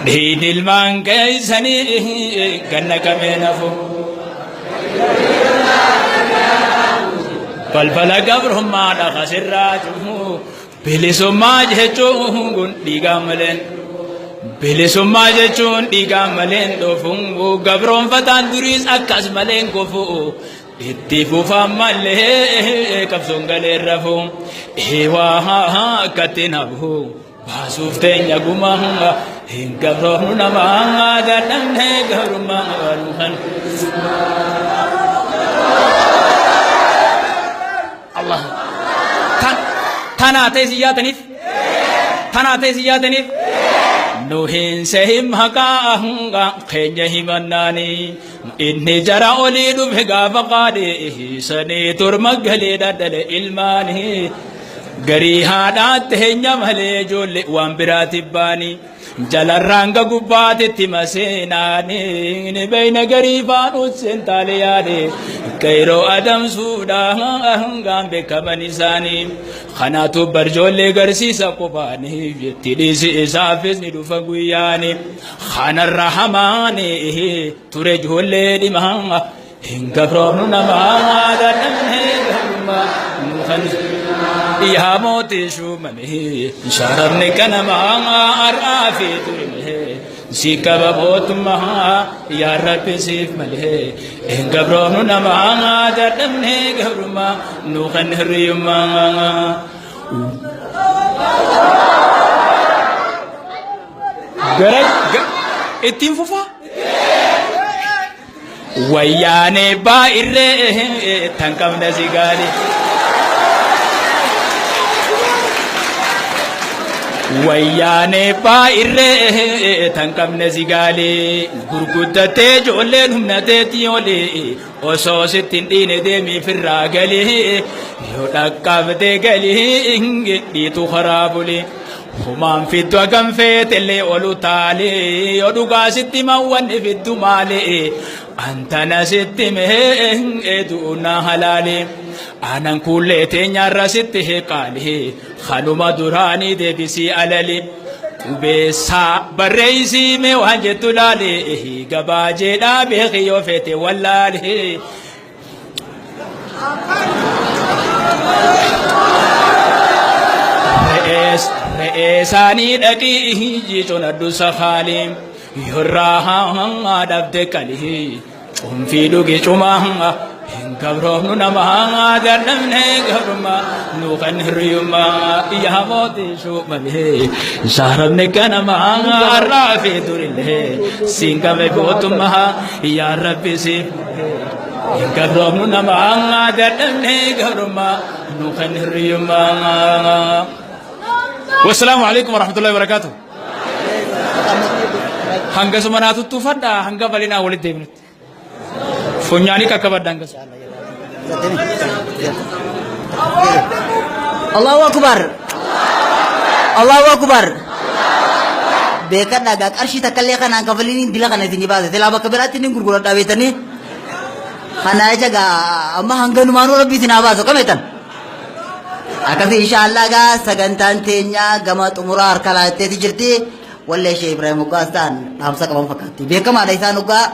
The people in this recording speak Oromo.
Dhiigni ilmaan keessanii ganna qabeen hafu. Balbala gabrummaa kasirraa cufu. Bilisummaa jechuun dhiigaan maleen. Bilisummaa jechuun dhiigaan maleen dhufu. Gabroonfataan duriis akkas maleen kufu. Itti fufan malee qabsoon galeen rafu. Eewaa akkatti nafu. Baasuuf teenya gumaa hin gabroofnu namaa dadhabnee gabrummaa kan. Allah. Tanaa ta'e si yaataniif? Tanaa ta'e si yaataniif? Nu hin sehin maqaa keenya himannaanii. Inni jara olii dhufe gaafa qaadhe sanii turma galee dhadhale ilmaanii. Garii haadhaatti heenya malee ijoollee waan biraati baanii. Jalarraan ga gubbaatitti maseenaanii ni beeyna garii faan usseen taale yaade. Qeyroo adamsuudhaan gaan beekaman isaanii. Kanaatu barjoollee garsiisa qofaanii jetti dhiisi isaafis ni dhufa guyyaanii. Kanarra hamaani ture ijoollee dhimaa hin gabroomnu namaa dadhabnee gabrummaa nu kan yaa mootii shuumame sharafni kanamaa har'aa fi ture si qaba mootummaa yaa rabbi siif malee hin gabroomnu namaa dadhabnee gabrummaa nu kan hiriyummaa. Gara ittiin fufaa. Wayyaanee baay'irree tan qabna si gaali. Wayyaanee baay'irree tan qabna si gaali. Gurguddattee ijoolleen humna teetii olii osoo sitti hin dhiine deemii firraa galii yoo dhaqqabdee galii dhiitu karaa bulii. Humaan fiddu hagam feetellee ol utaalee yoo dhugaa sitti himan wanni fiddu maali antana sitti himee du'uuna halaali anan kuullee teenyaarra sitti hiqaali kanuma duraanii deebisii alali qubeessaa barreessii mee waan jettu laali gabaajeedhaa beeki yoo feete wallaali. Re'ee isaanii dhaqii jiicoon safaalee yorraa dhabde qalii cunfii dhugi cumaa hin gabroofnu namaa dadhabne gabrummaa nu kan hiriyummaa yaa mootii shuumalee shaarabne kanamaa har'aa fi durillee siin qabe gootummaa yaa rabbi siif hin gabroomnu namaa dadhabne gabrummaa nu kan hiriyummaa. Wassalaamu alaikum warahmatullahi wabarakatuh. Hanga suma naa tuttuufadha hanga bal'inaa walitti deebinutti. Funyaanii qaqqabadha hanga suma. Allahu Akbar. Allahu Akbar. Beekadhaa gaa qarshii takka illee kanaan kafaliniin dila kana isin baase. Silaa bakka biraatti inni gurguradhaa beektanii. Kana jecha gaa amma hanganumaanuu rabbi isin haa baasu kametan. Akkasii inshaallah gaa sagantaan teenya gama xumuraa harka laatteeti jirti. Wallee ishee Ibrahim Hoggaas ta'an dhaamsa qaban fakkaatti. Beekamaadha isaan hoggaa.